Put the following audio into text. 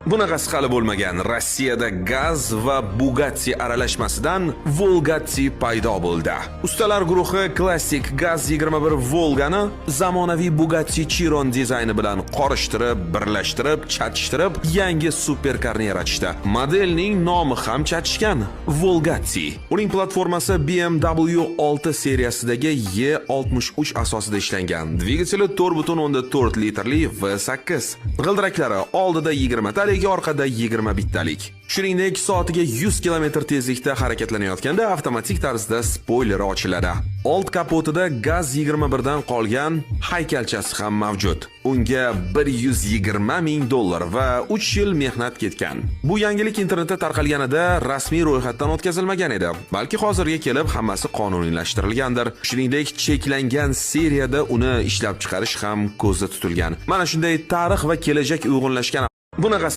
Bunaqasi hali bo'lmagan. Rossiyada GAZ va Bugatti aralashmasidan Volgatti paydo bo'ldi. Ustalar guruhi klassik GAZ 21 Volgani zamonaviy Bugatti Chiron dizayni bilan qorishtirib, birlashtirib, chatishtirib, yangi superkarni yaratishdi. Modelning nomi ham chatishgan: Volgatti. Uning platformasi BMW 6 seriyasidagi E63 asosida ishlangan. Dvigateli 4.4 litrli V8. G'ildiraklari oldida 20 talik, orqada 21 talik. Shuningdek, soatiga 100 km tezlikda harakatlanayotganda avtomatik tarzda spoyleri ochiladi. Old kapotida GAZ 21 dan qolgan haykalchasi ham mavjud. Unga 120 ming dollar va 3 yil mehnat ketgan. Bu yangilik internetda tarqalganida rasmiy ro'yxatdan o'tkazilmagan edi. Balki hozirga kelib hammasi qonuniylashtirilgandir. Shuningdek, cheklangan seriyada uni ishlab chiqarish ham ko'zda tutilgan. Mana shunday tarix va kelajak uyg'unlashgan. Bunaqasi